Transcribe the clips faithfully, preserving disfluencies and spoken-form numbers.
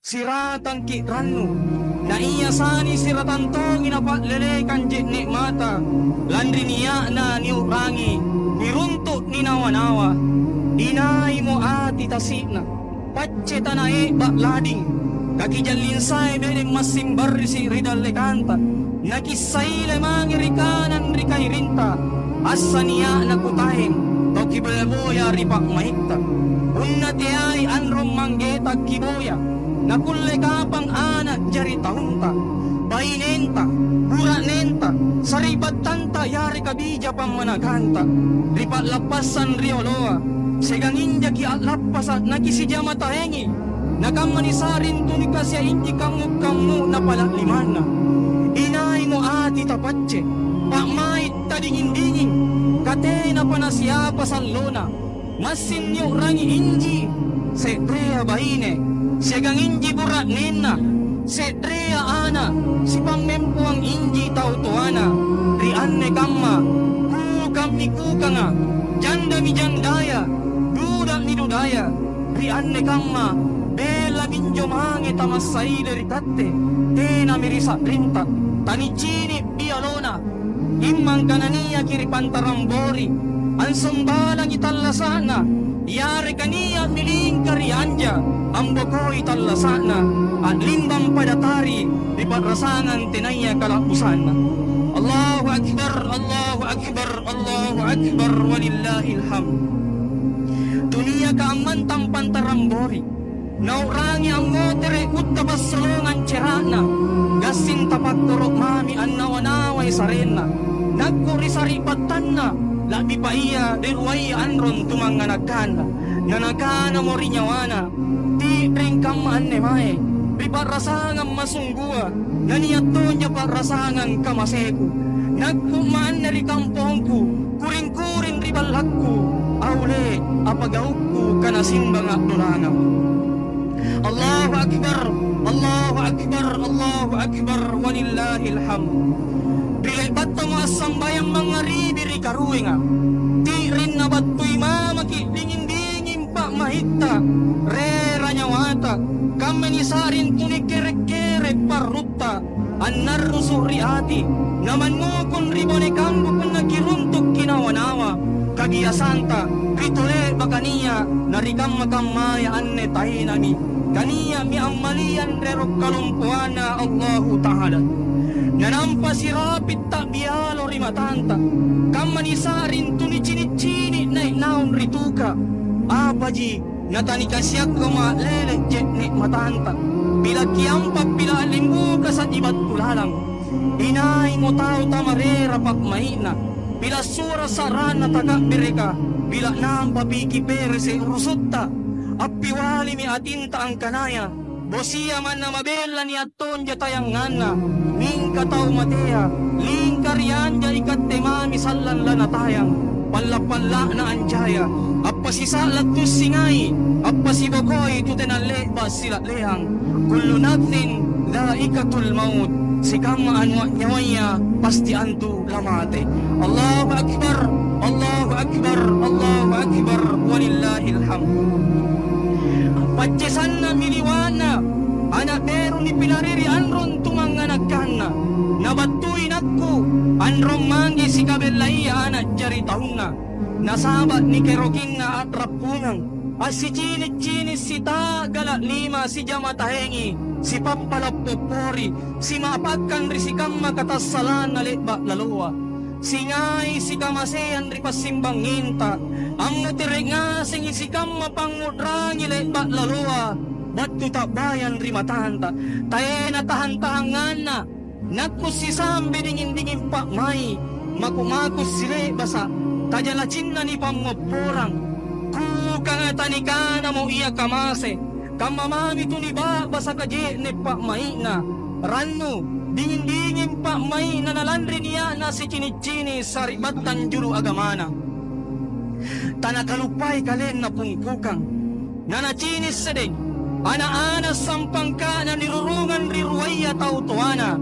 siratangki' rannu. Na ia sani siratang tongi napa'lelekang je'ne' mata, lanri nia'na niu'rangi, niruntu' ninawa-nawa. Inaimo ati tasi'na, pacce tana e'ba' lading, kakijalling sae bedeng massing barrisi' ri dallekanta. Nakissaile mange ri kanang ri kairinta, assania'na kutaeng, tau kiboya-boya ri pa'maitta. Punna teai anrong manggeta kiboya, nakulle kapang ana' jari taunta, bainenta, bura'nenta, sari'battanta yareka bija pammanakanta, ri pa'lappassang rioloa, siagang injaki a'lappasa' nakisijama taengi. Nakamma nisa'ring tu nikasia inji kammu-kammu'na pala' limanna. Inaimo ati tapacce, pa'mai' tadinging-dinging, katenapa nasiapa sallona. Massing niu'rangi inji se'rea baine, siagang inji bura'nenna, se'rea ana', sipammempoang inji tau toana. Ri anne kamma, kukammi kukanga, jandami jandaya, duda'mi dudaya. Ri anne kamma, bella minjo mange tamassaile ri katte, tenami ri sa'rinta, tanicini' bialona, immangka naniaki ri pantarang bori, ansombalangi tallasa'na, yareka nia'mi lingka ri anja, ambokoi tallasa'na, a'limbang pada tari ri pa'rasangang tenaya kala'busanna. Allahu Akbar, Allahu Akbar, Allahu Akbar, walillahil hamd. Tuniaka ammantang pantarang bori, nau'rangi ammotere' gutta passolongang cera'na, gassing tapakkoro' mami annawa-nawai sarenna. Nakku ri sari'battanna, la'bipa ia ri ruaya anrong tumanganakanna. Nanakanamo ri nyawana, "Ti'ring kamma anne mae, ri pa'rasangang masung-, Gua, nania' tonja pa'rasangang kamaseku. Nakku'ma anne ri kampongku, kuring-kuring ri ballakku, aule apa gaukku kana simbanga dolangang." Allahu Akbar, Allahu Akbar, Allahu Akbar, walillahil hamd. Ri le'battamo assambayang mangngaribi ri karuenga, ti'ring nabattui mamaki' dinging-dinging pa'maitta, rera nyawata, kamma nisa'ring tuni kere-kere parrutta, annarrusu' ri ati, namannukung ri bone kambu punna kiruntukki nawa-nawa, kabiasanta ri tole'baka nia', na ri kamma-kammaya anne taenami, kania'mi ammaliang ri ero' kalompoanNa Allahu Ta'ala. Nanampa sirapi ta'bialo ri matanta, kamma nisa'ring tunicini'-cini' nai' naung ri tuka. Apaji natanikasiakko ma'lele je'ne' matanta? Pila' kiampa, pila' a'limbuka sa'ji battu lalang. Inaimo tau tamarera pa'mai'na, pila' sura' sa'ranna taka'bereka, pila' nampapi kiperese' urusutta. Appialimi atinta angkanaya, bosia manna mabella nia' tonja tayanganna, mingka tau matea, lingka ri anja ikatte mami sallang lanatayang, palla'-palla'na ancaya, appasisa'la' tussingai, appasibokoi tu tena le'ba' sila'leang. Kullu nafsin dha'iqatul maut, sikamma anua' nyawaya pasti antu lamate. Allahu Akbar, Allahu Akbar, Allahu Akbar, walillahil hamd. Pacce sanna'mi liwa'na ana' beru nipilariri anrong tumanganakanna. Nabattui nakku, anrong mangge sikabellaia ana' jari taunna. Nasaba' nikerokinna a'rappungang, assicini'-cini' sita'gala' lima sijama taengi, sipappala' poppori, sima'pakkang ri sikamma katassalanna le'ba' laloa. Singai sikamaseang ri passimbangnginta, ammotere' ngasengi sikamma pangngu'rangi le'ba' laloa battu ta'bayang ri matanta. Taena tahang-tahanganna, nakku sisambe dinging-dinging pa'mai', maku-maku sile'basa', tajalacinna nipammopporang. Kukanga tanikanamo ia kamase, kamma mami tu niba'basaka je'ne' pa'mai'na. Rannu, dinging-dinging pa'mai'na nalanri nia'na sicini'-cini' sari'battang julu agamana. Tanakaluppai kalenna pungkukang. Nanacini' sedeng ana'-ana' sampangka'na nirurungang ri ruaya tau toana,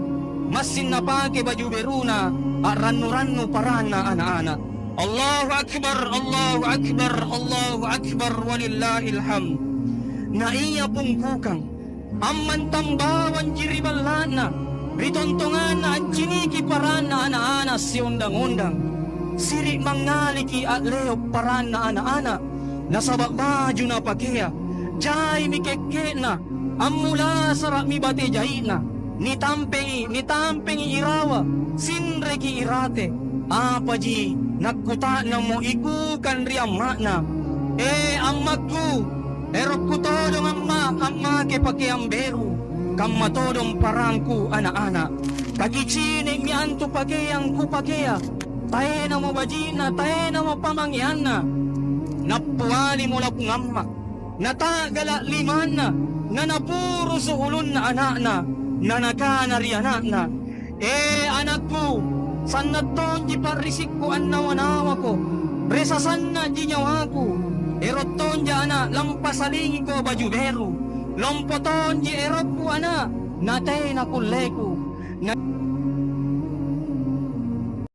massing napake baju beruna a'rannu-rannu paranna ana'-ana'. Allahu Akbar, Allahu Akbar, Allahu Akbar, walillahil hamd. Na ia pungkukang, Ammantang bawanji ri balla'na, ri tontonganna anciniki paranna ana'-ana' siondang-ondang. Siri' mangngaliki a'leo' paranna ana'-ana', nasaba' baju napakea, jaimi kekke'na, ammulasara'mi bate jai'na. Nitampengi, nitampengi irawa, sinreki irate. Apaji nakkuta'nammo ikukang ri amma'na, "E, ammakku, erokku todong amma' ammake pakeang beru, kamma todong parangku ana'-ana'. Kakicini'mi antu pakeang kupakea, taenamo baji'na, taenamo pamangeanna." Nappialimo lapung amma'. Nata'gala' limanna, nanapurusu' ulunna ana'na, nanakana ri ana'na, "E, anakku, sanna' tonji pa'risikku annawa-nawako, resa sanna'ji nyawaku. Ero' tonja ana' lampasalingiko baju beru, lompo tonji erokku ana', natena kulleku." Na-